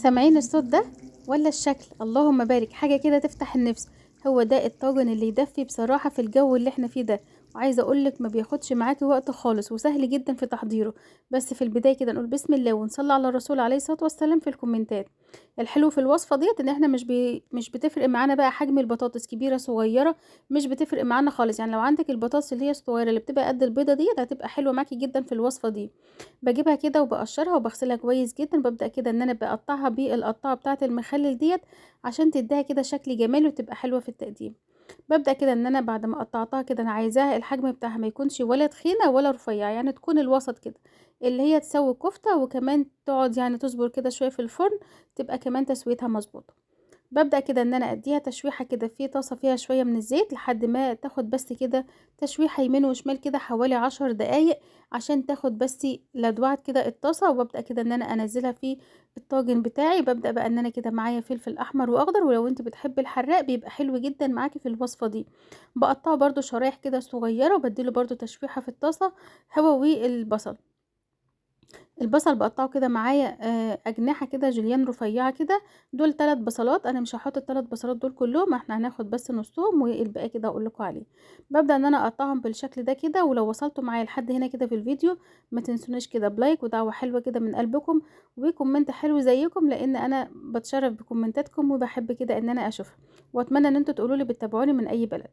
سامعين الصوت ده ولا الشكل؟ اللهم بارك، حاجة كده تفتح النفس. هو ده الطاجن اللي يدفي بصراحة في الجو اللي احنا فيه ده. وعايزة اقولك ما بياخدش معاكي وقت خالص وسهل جدا في تحضيره. بس في البداية كده نقول بسم الله ونصلي على الرسول عليه الصلاة والسلام في الكومنتات. الحلو في الوصفة ديت ان احنا مش بتفرق معانا بقى حجم البطاطس كبيرة صغيرة، مش بتفرق معانا خالص. يعني لو عندك البطاطس اللي هي الصغيرة اللي بتبقى قد البيضة ديت هتبقى حلوة معاكي جدا في الوصفة دي. بجيبها كده وبقشرها وبغسلها كويس جدا. ببدأ كده ان انا بقطعها بالقطعة بتاعة المخلل ديت عشان تديها كده شكل جمالي وتبقى حلوة في التقديم. ببدأ كده ان انا بعد ما قطعتها كده انا عايزاها الحجم بتاعها ما يكونش ولا تخينة ولا رفيعة، يعني تكون الوسط كده اللي هي تسوي كفتة، وكمان تقعد يعني تصبر كده شوية في الفرن تبقى كمان تسويتها مظبوطة. ببدأ كده ان انا اديها تشويحة كده في طاسة فيها شوية من الزيت لحد ما تاخد بس كده تشويحة يمين وشمال كده حوالي 10 دقايق عشان تاخد بس لدوعة كده الطاسة. وببدأ كده ان انا انزلها في الطاجن بتاعي. ببدأ بقى ان انا كده معايا فلفل احمر واخضر، ولو انت بتحبي الحراق بيبقى حلو جدا معاكي في الوصفة دي. بقطعه برده شرايح كده صغيرة وبديله برده تشويحة في الطاسة هو والبصل. البصل بقطعه كده معايا اجنحة كده جوليان رفيعة كده. دول 3 بصلات، انا مش هحط ال3 بصلات دول كلهم، احنا هناخد بس نصهم والباقي كده اقول لكم عليه. ببدا ان انا اقطعهم بالشكل ده كده. ولو وصلتوا معايا لحد هنا كده في الفيديو ما تنسونيش كده ب like ودعوة حلوة كده من قلبكم و comment حلو زيكم، لان انا بتشرف بكومنتاتكم وبحب كده ان انا اشوفها، واتمنى ان انتوا تقولوا لي بتتابعوني من اي بلد.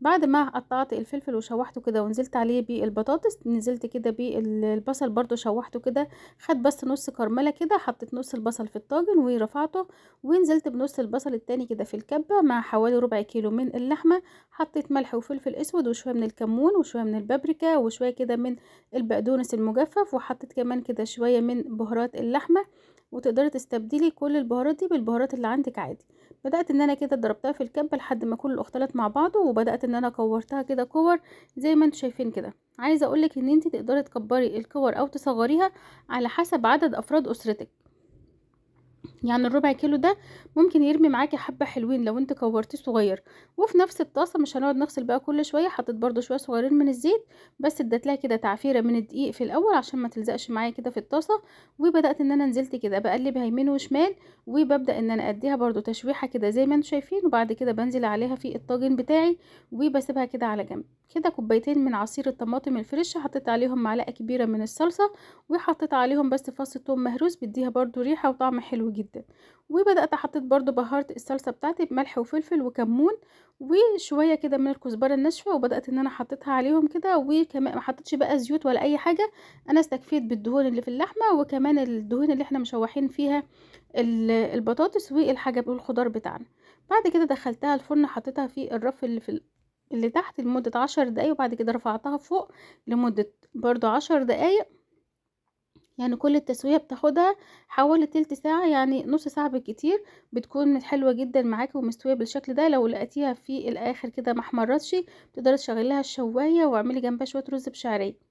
بعد ما قطعت الفلفل وشوحته كده ونزلت عليه بالبطاطس، نزلت كده بالبصل برضو شوحته كده، خد بس نص كرمله كده، حطيت نص البصل في الطاجن ورفعته، ونزلت بنص البصل التاني كده في الكبه مع حوالي ربع كيلو من اللحمة. حطيت ملح وفلفل اسود وشوية من الكمون وشوية من البابريكا وشوية كده من البقدونس المجفف، وحطيت كمان كده شوية من بهارات اللحمة، وتقدري تستبدلي كل البهارات دي بالبهارات اللي عندك عادي. بدأت ان انا كده ضربتها في الكبه لحد ما كله اختلط مع بعضه، وبدأت ان انا كورتها كده كور زي ما انتم شايفين كده. عايزه اقولك ان انت تقدري تكبري الكور او تصغريها على حسب عدد افراد اسرتك. يعني الربع كيلو ده ممكن يرمي معاكي حبه حلوين لو انت كورتيه صغير. وفي نفس الطاسه مش هنقعد نغسل بقى كل شوية، حطيت برده شوية صغيرين من الزيت، بس اديت لها كده تعفيره من الدقيق في الاول عشان ما تلزقش معايا كده في الطاسه. وبدات ان انا نزلت كده بقلبها يمين وشمال، وببدا ان انا اديها برده تشويحه كده زي ما انتم شايفين. وبعد كده بنزل عليها في الطاجن بتاعي وبسيبها كده على جنب كده. كوبايتين من عصير الطماطم الفريش حطيت عليهم معلقه كبيرة من الصلصه، وحطيت عليهم بس فص ثوم مهروس بيديها برده ريحه وطعم حلو جدا. وبدات حطيت برده بهارت الصلصه بتاعتي بملح وفلفل وكمون وشوية كده من الكزبره الناشفه، وبدات ان انا حطيتها عليهم كده. وكمان ما حطيتش بقى زيوت ولا اي حاجة، انا استكفيت بالدهون اللي في اللحمة وكمان الدهون اللي احنا مشوحين فيها البطاطس والحاجة والخضار بتاعنا. بعد كده دخلتها الفرن، حطيتها في الرف اللي تحت لمدة 10 دقايق، وبعد كده رفعتها فوق لمدة برضو 10 دقايق. يعني كل التسوية بتاخدها حوالي تلت ساعة، يعني نص ساعة بالكتير، بتكون حلوة جدا معاكي ومستوية بالشكل ده. لو لقيتيها في الاخر كده ما احمرتش تقدري تشغليها الشواية واعملي جنبها شوية رز بشعرية.